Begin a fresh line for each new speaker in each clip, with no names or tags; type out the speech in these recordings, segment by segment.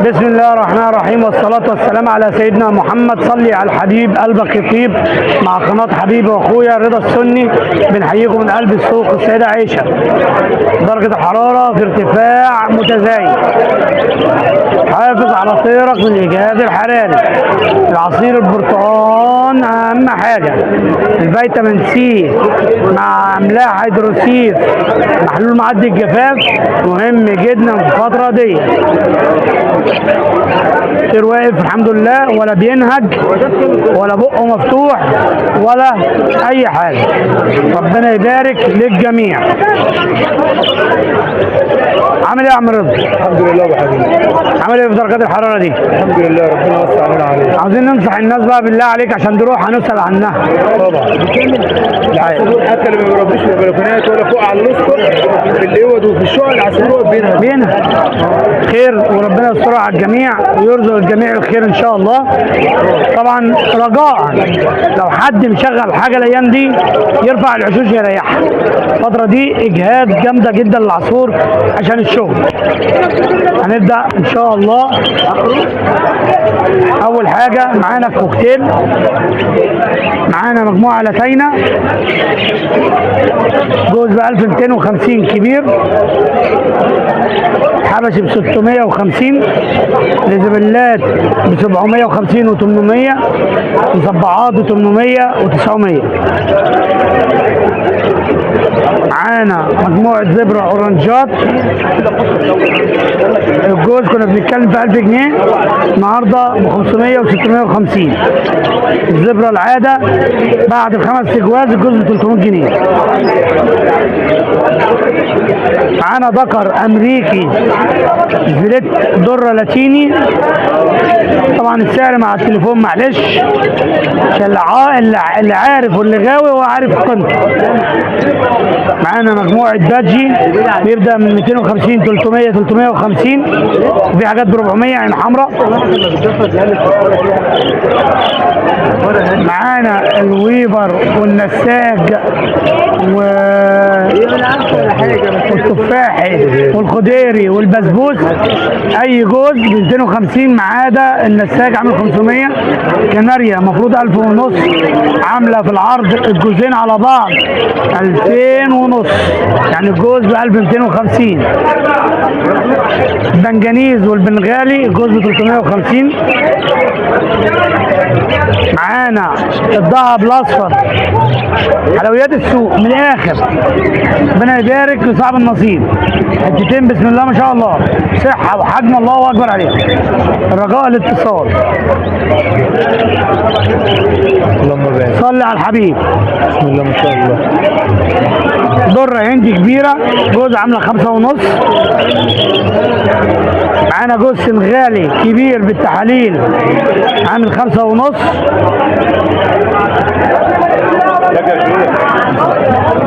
بسم الله الرحمن الرحيم، والصلاة والسلام على سيدنا محمد. صلي على الحبيب قلبك يطيب. مع قناة حبيبي واخويا رضا السني بنحييكم من قلب السوق السيدة عيشة. درجة الحرارة في ارتفاع متزايد. حافظ على طيرك من الإجهاد الحراري. العصير البرتقال أهم حاجة. الفيتامين سي مع أملاح هيدروسيف محلول معدي الجفاف مهم جدا في الفترة دي. طير واقف الحمد لله، ولا بينهج ولا بقه مفتوح ولا اي حاجة. ربنا يبارك للجميع. عامل ايه يا عم رضا؟
الحمد لله ابو حبيبي.
عامل ايه في درجات الحرارة دي؟
الحمد لله، ربنا وسع علينا عليه.
عاوزين ننصح الناس بقى بالله عليك، عشان دي روح هنسال عنها.
طبعا العصفور حتى اللي ما بيربيش في البلكونات ولا فوق على الاسطح في الاوض وفي الشقق، العصفور بينها
بينا خير، وربنا يسترها على الجميع ويرزق الجميع الخير ان شاء الله. طبعا رجاء لو حد مشغل حاجة الايام دي يرفع العشوش يريحها. الفترة دي اجهاد جامدة جدا للعصفور عشان الشغل. هنبدا ان شاء الله. اول حاجة معانا كوكتيل، معانا مجموعة لاتينا جوز ب 1250 كبير، حبشي ب 650، لزبلات ب 750 و800، مصبعات ب 800 و900. معانا مجموعة زبرة اورنجات، الجوز كنا بنتكلم في 1000 جنيه، النهارده ب 500 و 650. الزبرة العادة بعد الخمس اجواز الجوز ب 300 جنيه. معانا ذكر امريكي split دره لاتيني، طبعا السعر مع التليفون معلش، عشان اللي عارف واللي غاوي هو عارف قيمته. معانا مجموعة budgie بيبدأ من 250 300 350، وفي حاجات ب 400 عين حمراء. معانا ال weaver والنساج والتفاحي والخديري والبسبوس، اي جوز ب 250 ما عدا النساج عامل 500. كناريا المفروض 1500، عامله في العرض الجوزين على بعض 2500، يعني الجوز ب 1250. البنجانيز والبنغالي الجوز ب 350. معانا الذهب الاصفر، حلويات السوق من الاخر، ربنا يبارك لصاحب النصيب. حتتين بسم الله ما شاء الله، صحة وحجم الله اكبر عليهم. الرجاء الاتصال.
اللهم بارك.
صلي على الحبيب.
بسم الله ما شاء الله.
دره هندي كبيرة جوز عامله 5.5. معانا جوز سنغالي كبير بالتحاليل عامل 5.5.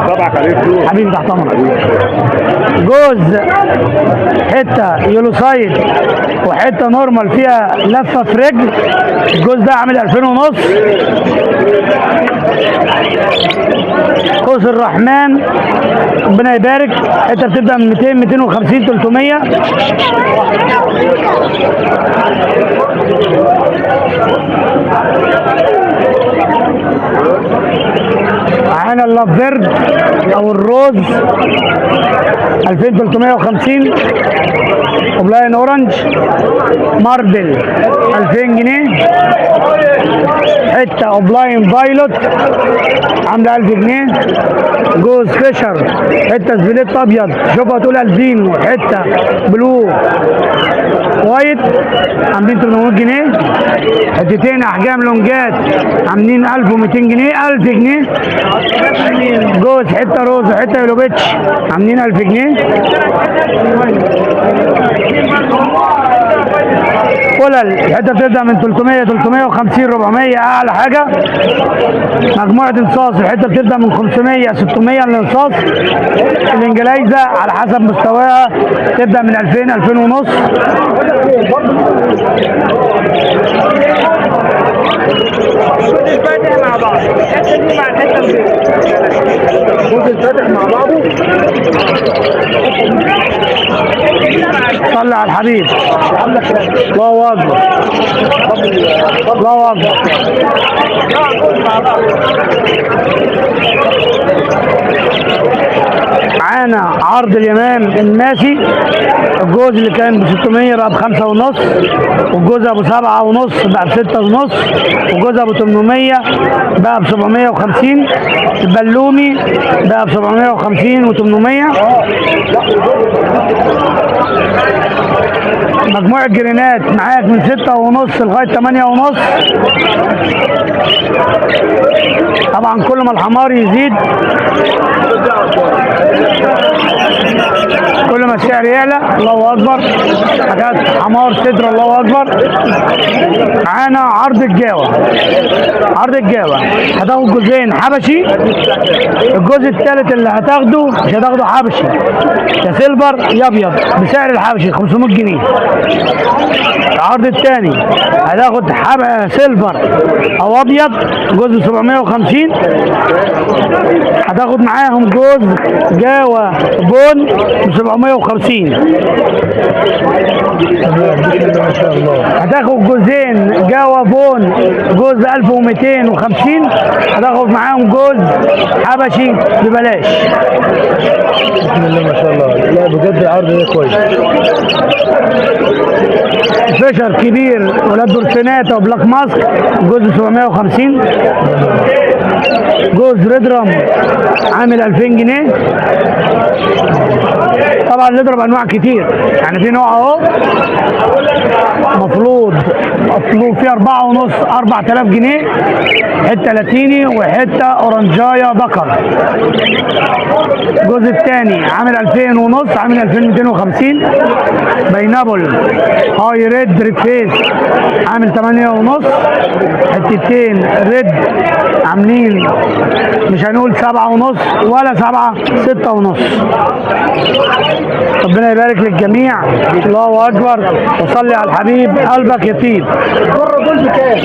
طبعك عليه فلوس
حبيبي تحت امرك. جوز حتة yellow side وحتة normal فيها لفه في رجل، الجوز ده عامل 2500. قوس الرحمن ربنا يبارك، حتة بتبدا من 200 250 300. معانا ال lovebird او ال rose 2350، opaline orange marble 2000 جنيه، حتة opaline violet عامله 1000 جنيه، جوز Fischer حتة split ابيض شوفها تقول البينو، وحتة blue white عاملين 800 جنيه، حتتين احجام لونجات عاملين 1200 جنيه، 1000 جنيه، جوز حتة rose وحتة yellow peach عاملين 1000 جنيه. قلل الحتة بتبدا من 300 350 400 اعلى حاجة. مجموعة انصاص الحتة بتبدا من 500 600 الانصاص. الانجليزه على حسب مستواها تبدا من 2000 2000 ونص.
الجوز الفاتح مع بعض، الحتة دي مع الحتة البيضاء.
الجوز الفاتح مع بعضه.
صلي على الحبيب. الله اكبر، الله اكبر. معانا عرض اليمام الماسي، الجوز اللي كان ب 600 بقى ب 5.5، والجوز ابو 7.5 بقى ب 6.5، والجوز ابو 800 بقى ب 750، البلومي بقى ب 750 و800. مجموعة جرينات معاك من 6.5 لغاية 8.5. طبعا كل ما الحمار يزيد كل ما السعر يعلى. الله اكبر، حاجات حمار صدر. الله اكبر. معانا عرض الجاوة، عرض الجاوة هتاخد جزئين حبشي، الجزء الثالث اللي هتاخده مش هتاخده حبشي، يا سيلفر يا ابيض، بسعر الحبشي 500 جنيه. العرض الثاني هتاخد سيلفر او ابيض جزء 750، هتاخد معاهم جوز جاوة بون ب 750.
تمام، بسم الله ما شاء الله.
هتاخد جوزين جاوة بون جوز 1250، هتاخد معاهم جوز حبشي ببلاش.
بسم الله ما شاء الله. لا بجد العرض ده كويس.
فشر كبير ولاد دولفينات و black mask جوز 750، جوز red drum عامل 2000 جنيه. طبعا ال red drum انواع كتير، يعني في نوع اهو مفروض فيه 4.5 4000 جنيه، حتة لاتيني وحتة اورنجايه ذكر. الجزء الثاني عامل 2500، عامل 2250. pineapple high red red face عامل 8.5، حتتين red عاملين مش هنقول 7.5 ولا 7، 6.5. ربنا يبارك للجميع. الله اكبر، وصلي على الحبيب قلبك يطيب.
بره دول بكام؟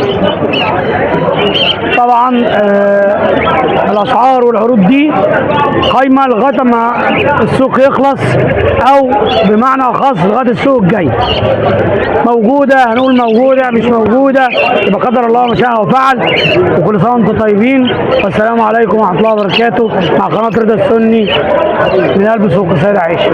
طبعا الاسعار والعروض دي قايمة لغاية ما السوق يخلص، او بمعنى اخص لغاية السوق الجاي. موجودة هنقول موجودة، مش موجودة يبقى قدر الله ما شاء وفعل. وكل سنة وانتم طيبين، والسلام عليكم ورحمة الله وبركاته. مع قناة رضا السني من قلب سوق السيدة عائشة.